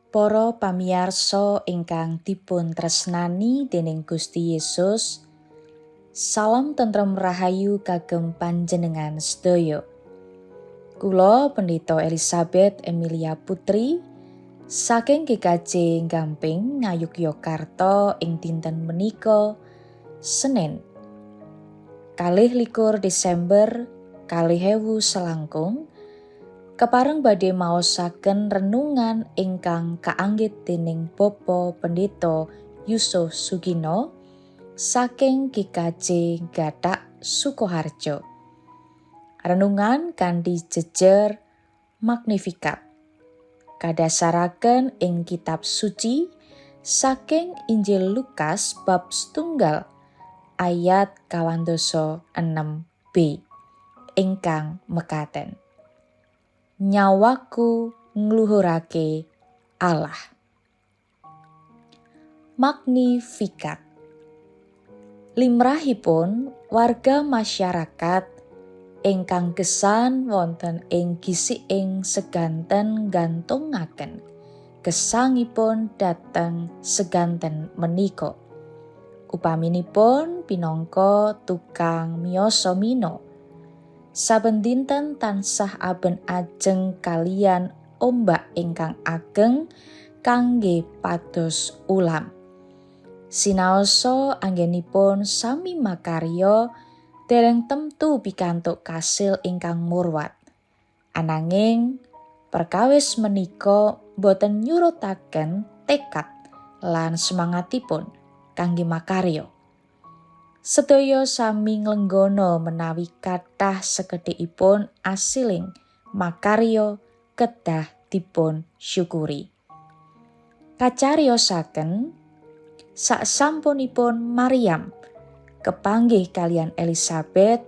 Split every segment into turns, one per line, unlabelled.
Para pamiyarsa ingkang dipun tresnani dening Gusti Yesus, salam tentrem rahayu kagem panjenengan sedaya. Kula Pendeta Elizabeth Emilia Putri saking GKJ Gamping, Ngayogyakarta, ing dinten menika Senin 22 Desember 2021 kepareng badhe maosaken renungan ingkang kaanggit dening Bapak Pendeta Yusuf Sugino saking GKJ Gatak, Sukoharjo. Renungan kanthi jejer Magnificat. Kadasaraken ing kitab suci saking Injil Lukas bab 1 ayat 86b ingkang mekaten: "Nyawaku ngluhurake Allah." Magnificat. Limrahipun warga masyarakat ingkang gesan wonten ing gisiking seganten gantungaken gesangipun dhateng seganten menika. Upaminipun pinangka tukang miyasa mina, saben dinten tansah aben ajeng kaliyan ombak ingkang ageng kangge pados ulam. Sinaosa anggenipun sami makarya dereng temtu pikantuk kasil ingkang murwat. Ananging perkawis menika boten nyurutaken tekad lan semangatipun kangge makarya. Sedaya sami nglenggana menawi kathah sekedhikipun asiling makarya kedah dipun syukuri. Kacariyosaken sasampunipun Maryam kepanggih kaliyan Elizabeth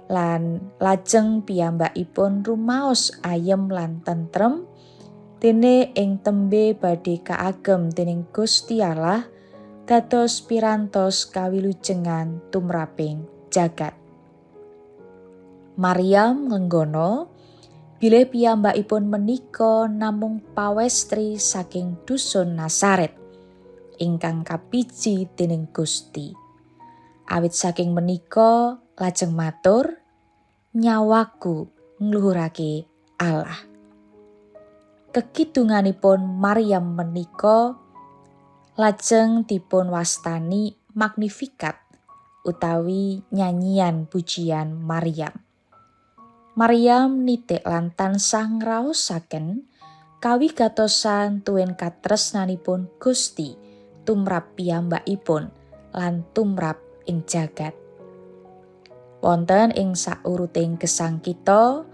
lan lajeng piyambakipun rumaos ayem lan tentrem dene ing tembe badhe kaagem dening Gusti Allah dados pirantos kawilujengan tumraping jagat. Maryam nglenggana bilih piyambakipun menika namung pawestri saking dusun Nasaret ingkang kapiji dening Gusti. Awit saking menika lajeng matur, "Nyawaku ngluhurake Allah." Kekidunganipun Maryam menika lajeng dipun wastani Magnificat utawi nyanyian pujian Maryam. Maryam nitik lan tansah ngraosaken kawigatosan tuwin katresnanipun Gusti tumrap piyambakipun lan tumrap ing jagat. Wonten ing sauruting gesang kita,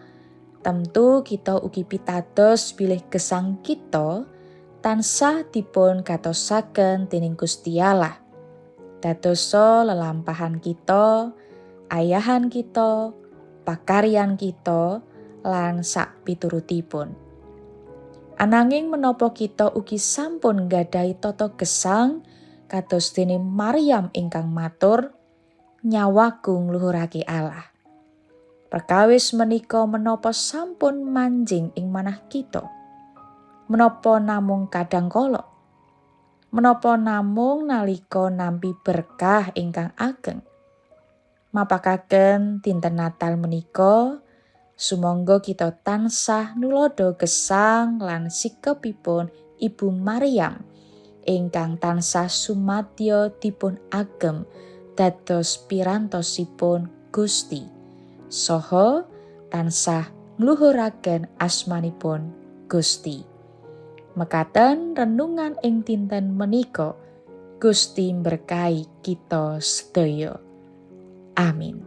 temtu kita ugi pitados bilih gesang kita tansah dipun gatosaken dening Gusti Allah. Dadosa lelampahan kita, ayahan kita, pakaryan kita, lan sak piturutipun. Ananging menapa kita ugi sampun nggadahi tata gesang kados dene Maryam ingkang matur, "Nyawaku ngluhurake Allah"? Perkawis menika menapa sampun manjing ing manah kita? Menapa namung kadang kala? Menapa namung nalika nampi berkah ingkang ageng? Mapakaken dinten Natal menika, sumangga kita tansah nuladha gesang lan sikepipun Ibu Maryam ingkang tansah sumadyo dipun agem dados pirantosipun Gusti saha tansah ngluhuraken asmanipun Gusti. Mekaten renungan ing dinten menika. Gusti mberkahi kita sedaya. Amin.